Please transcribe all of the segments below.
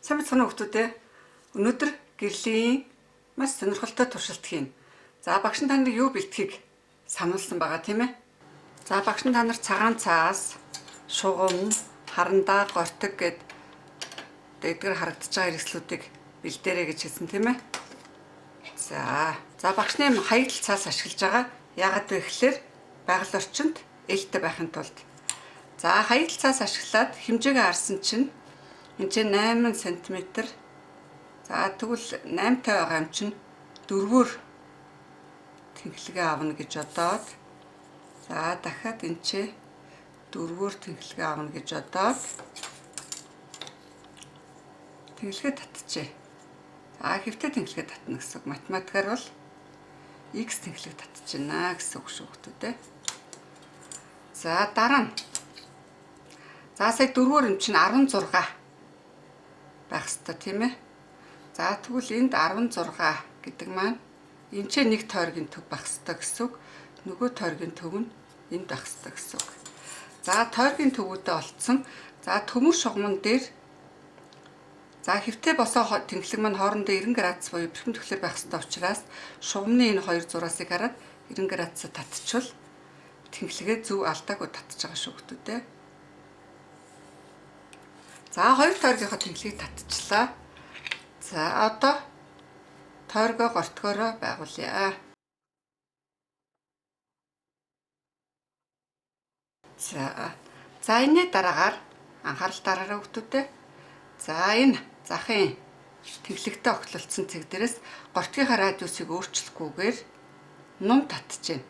Сайн мэцхан хүмүүстээ өнөөдөр гэрлийн маш сонирхолтой туршилт хийнэ. За багш нь та нарыг юу бэлтгэхийг сануулсан байгаа тийм ээ. За багш нь та нар цагаан цаас, шугам, харандаа, гортог гэд эдгээр харагдаж байгаа хэрэгслүүдийг бэлдээрэй гэж хэлсэн тийм ээ. За багш нь хаягдал цаас ашиглаж байгаа. Яагаад вэ гэхээр байгаль орчинд ээлтэй байхын тулд. За хаягдал цаас ашиглаад хэмжээгээ харсан чинь энэ чинь 8 см. За тэгвэл 8 50 байгаа юм чинь дөрвөөр тэнхлэгээ авна гэж бодоод, за дахиад энэ чинь дөрвөөр тэнхлэгээ авна гэж бодоод тэнхлэгээ татчихъя. За хэвтэй тэнхлэгээ татна гэсэн үг. Математикаар бол x тэнхлэг татчихна гэсэн үг шүү дээ. За дараа нь. За сая дөрвөөр юм чинь 16 байх хэвээр тийм ээ. За тэгвэл энд 16 гэдэг маань энэ ч нэг тойргийн төв байх хэвээр гэсэн үг. Нөгөө тойргийн төв нь энд байх хэвээр гэсэн үг. За тойргийн төвүүдээ олцсон. За төмөр шугамн дээр за хэвтэй босоо тэнхлэг маань хоорондоо 90 градус буюу перпендикуляр байх хэвээр учраас шугамны энэ хоёр зураасыг хараад 90 градусаа татчвал тэнхлэгээ зөв алдаагүй татж байгаа шүү дээ. За хоёр тойргийнхоо тэнхлэгийг татчихлаа. За одоо тойргоо гортгоороо байгуулъя. За энэ дараагаар анхаарал дараарай хүмүүстээ. За энэ захын тэнхлэгтэй огтлолцсон цэг дээрээс гортгийнхаа радиусыг өөрчлөхгүйгээр нум татчихэв.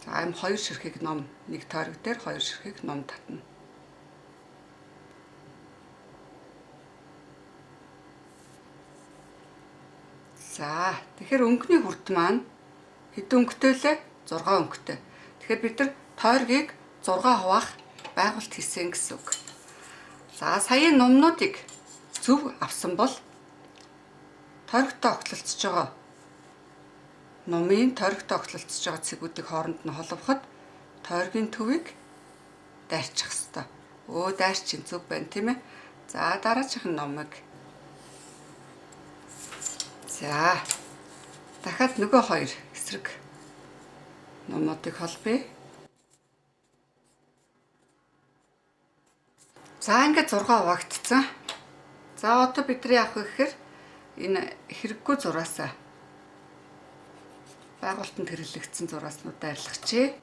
За ийм хоёр ширхэг ном нэг тойрог дээр хоёр ширхэг ном татна. За тэгэхээр өнгөний хүрд маань хэдэн өнгөтэй лээ? 6 өнгөтэй. Тэгэхээр бид нар тойргийг 6 хуваах байгуулт хийсэн гэсэн үг. За саяын номнуудыг зөв авсан бол тойрогтой огтлолцож байгаа номын тойрогтой огтлолцож байгаа цэгүүдийг хооронд нь холбоход тойргийн төвийг дайрчих хэвээр. Дайрчин зөв байна тийм ээ. За дараачих нь номыг. За дахиад нөгөө хоёр эсрэг номуудыг холбоё. За ингээд 6 хуваагдсан. За одоо бид нар яах вэ гэхээр энэ хэрэггүй зураасаа байгуулалтанд хэрэглэгдсэн зурааснуудаа арилгачихъя.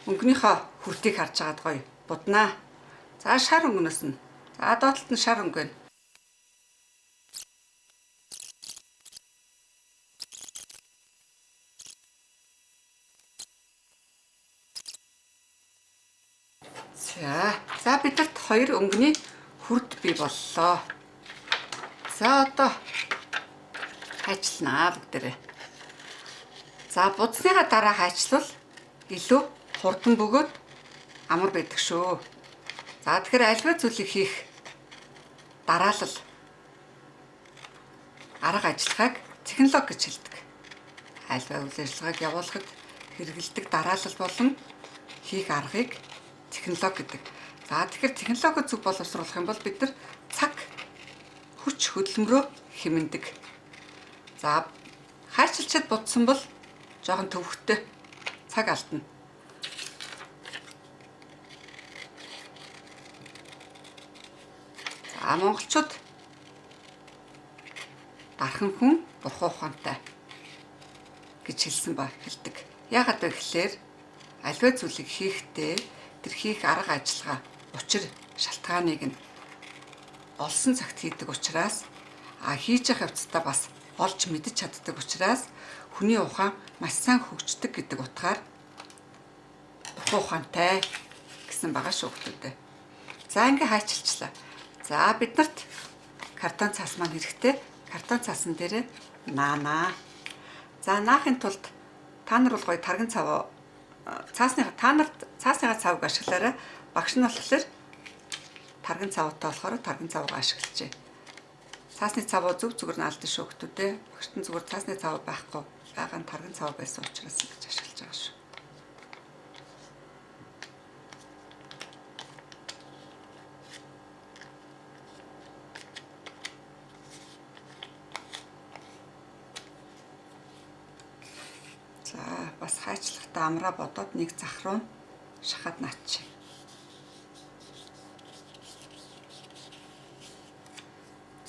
Өнгөнийхөө хүрдийг харж байгаад гоё буднаа. За шар өнгөнөөс нь. За доотлолт нь шар өнгө байна. За бидэрт хоёр өнгөний хүрд бий боллоо. За одоо хайчлнаа бүгдээрээ. За будсныхаа дараа хайчлвал илүү хурдан бөгөөд амар байдаг шүү. За тэгэхээр альва зүйлийг хийх дараалал арга ажиллагааг технологи гэж хэлдэг. Альва үйл ажиллагааг явуулахад хэрэглэдэг дараалал болон хийх аргыг технологи гэдэг. За тэгэхээр технологи зөв боловсруулах юм бол бид нар цаг, хүч, хөдөлмөрөө хэмнэдэг. За хайчилчаад будсан бол жоохон төвхтэй цаг алдна. За монголчууд дархан хүн бурхан ухаантай гэж хэлсэн ба хэлдэг. Яагаад вэ гэхээр аливаа зүйлийг хийхдээ тэр хийх арга ажиллагаа учир шалтгааныг нь олсон цагт хийдэг учраас хийж явах явцдаа бас олж мэдэж чаддаг учраас хүний ухаан маш сайн хөгждөг гэдэг утгаар бурхан ухаантай гэсэн байгаа шүү дээ. За ингээ хайчилчлаа. За биднэрт картон цаас маань хэрэгтэй. Картон цаасан дээрээ наанаа. За наахын тулд та нар бол гоё тарган цав цаасныхаа та нарт цаасныхаа цавыг ашиглаарай. Багш нь болохоор тарган цавтай болохоор тарган цавыг ашиглажээ. Цаасны цав зөв зүгээр нь алдан шүү дээ. Багшд нь зүгээр цаасны цав байхгүй байгаа нь тарган цав байсан учраас ингэж ашиглаж байгаа шүү. За бас хайчлахтаа амраа бодоод нэг зах руу шахаад наачи.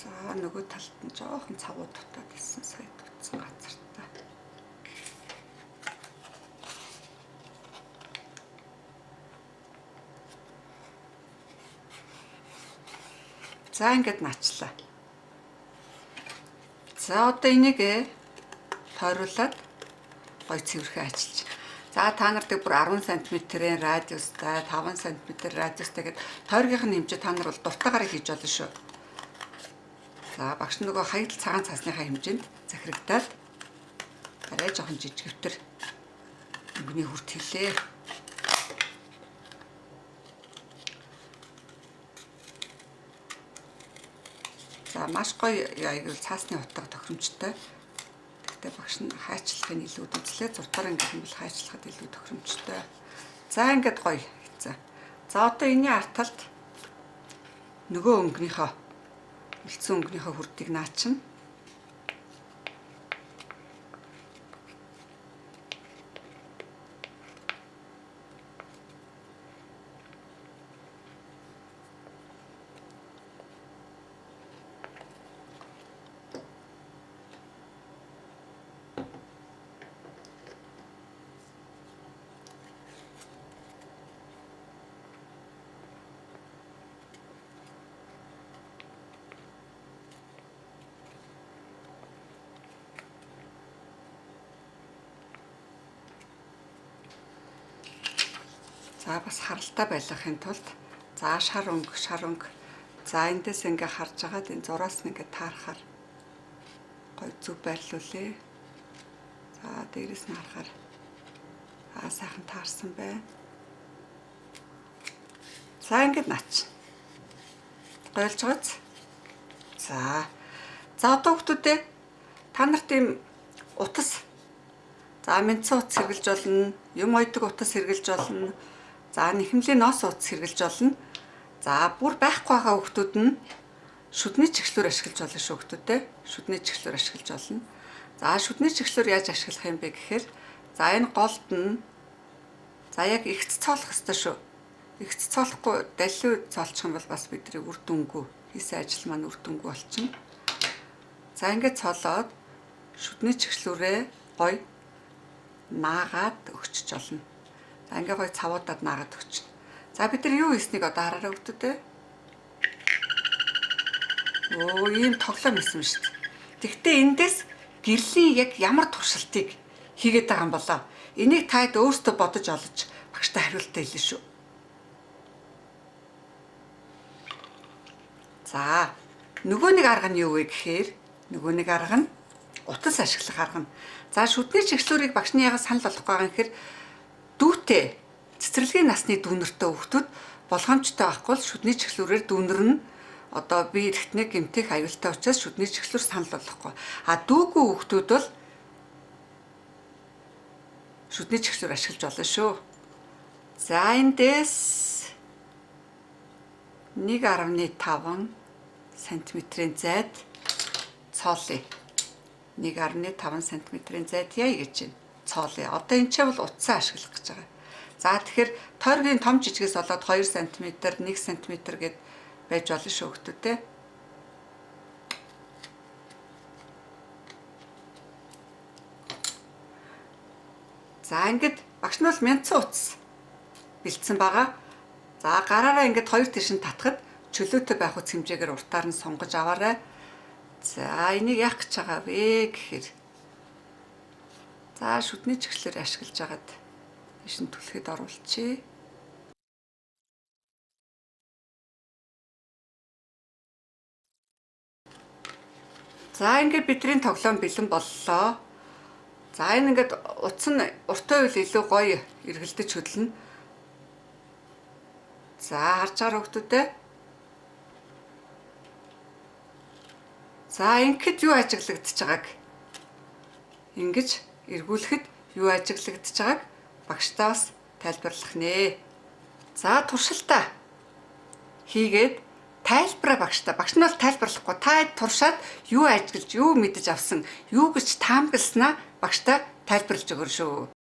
За нөгөө талд нь жоохон цавуу дутаад исэн сая дутсан газартаа. За ингээд наачлаа. За одоо энийг тойруулаад гой цэвэрхэн ажиллаж. За та нар тэг бүр 10 см-ийн радиустай, 5 см радиустай гэд тойргийнх нь хэмжээ та нар бол дуртайгаар хийж болно шүү. За багш нөгөө хаягдал цагаан цаасныхаа хэмжээнд захирагдаад арай жоохон жижигвтер өнгөний хүрт хэлээ. За маш гоё яа гэвэл цаасны утга тохиромжтой. Гэхдээ багш нь хайчлахыг илүү үзлээ. 6 дугаар анги юм бол хайчлахад илүү тохиромжтой. За ингээд гоё хийцэн. За одоо энэний арт талд нөгөө өнгөнийхөө үлдсэн өнгөнийхөө хүрдийг наачна. За бас харалтай байлгахын тулд за шар өнгө шар өнгө. За эндээс ингээ харж агаад энэ зураас нь ингээ таарахаар гоё зүв байрлуулъя. За дээрээс нь харахаар аа сайхан таарсан байна. За ингээд наач. Гойлж байгааз. За. За одоо хүмүүдээ та нарт ийм утас за мэнцэн утас хэрглэж болно, юм ойдог утас хэрглэж болно. За нэхэмлийн ноос утас хэрглэж болно. За бүр байхгүй байгаа хүмүүд нь шүдний чиглэлээр ашиглаж болно шүү хүмүүдээ. Шүдний чиглэлээр ашиглаж болно. За шүдний чиглэлээр яаж ашиглах юм бэ гэхээр за энэ голд нь за яг ихц цоолох ёстой шүү. Ихц цоолохгүй далиу цоолчих юм бол бас бидний үр дүнгүй хийсэн ажил маань үр дүнгүй болчихно. За ингээд цоолоод шүдний чиглэлээрээ гоё наагаад өгчөж болно. За ингээ гоё цавуудаад наагаад өгчнө. За бид нар юу хийснийг одоо хараарай хүмүүдээ. Өө ийм тоглоом хийсэн шүү дээ. Тэгтээ эндээс гэрлийн яг ямар туршилтыг хийгээд байгаа юм болоо. Энийг таад өөртөө бодож олж багштай хариултаа хэлнэ шүү. За нөгөө нэг арга нь юу вэ гэхээр нөгөө нэг арга нь утас ашиглах арга нь. За шүдний чиглэлийг багш нь яагаад санал болгохгүй байгаа юм гэхээр дүүтэй цэцэрлэгийн насны дүүнертэй хүүхдүүд болгоомжтой байхгүй бол шүдний чиглэлээр дүүнер нь одоо бие эрхтнээ гэмтэх аюултай учраас шүдний чиглэлээр санал болгохгүй. А дүүгүй хүүхдүүд бол шүдний чиглэлээр ашиглаж болно шүү. За эндээс 1.5 см-ийн зайд цоолъё. 1.5 см-ийн зайд яа гэж байна. Цоолъё. Одоо энэ ч бол утсаа ашиглах гэж байгаа. За тэгэхээр тойргийн том жижигээс болоод 2 см, 1 см гэд байж болно шүү хүмүүдээ. За ингээд багш нь бол мянцсан утас бэлдсэн байгаа. За гараараа ингээд хоёр тийш нь татхад чөлөөтэй байх үс хэмжээгээр уртаар нь сунгаж аваарай. За энийг яах гэж байгаа вэ гэхээр за шүдний чиглэлээр ашиглаж агаад тийш нь түлхэд оруулчихъя. За ингээд бидний тоглоом бэлэн боллоо. За энэ ингээд утас нь уртаа үйл илүү гоё эргэлдэж хөдлөнө. За харж байгаа хүмүүдээ. За ингээд юу ажиглагдчих байгааг ингэж эргүүлэхэд юу ажиглагдчих байгааг багштаа бас тайлбарлах нэ. За туршилтаа хийгээд тайлбараа багштаа. Багш нь бол тайлбарлахгүй. Та туршаад юу ажиглаж, юу мэдэж авсан, юу гэж таамагласнаа багштаа Тайлбарлаж өгөр шүү.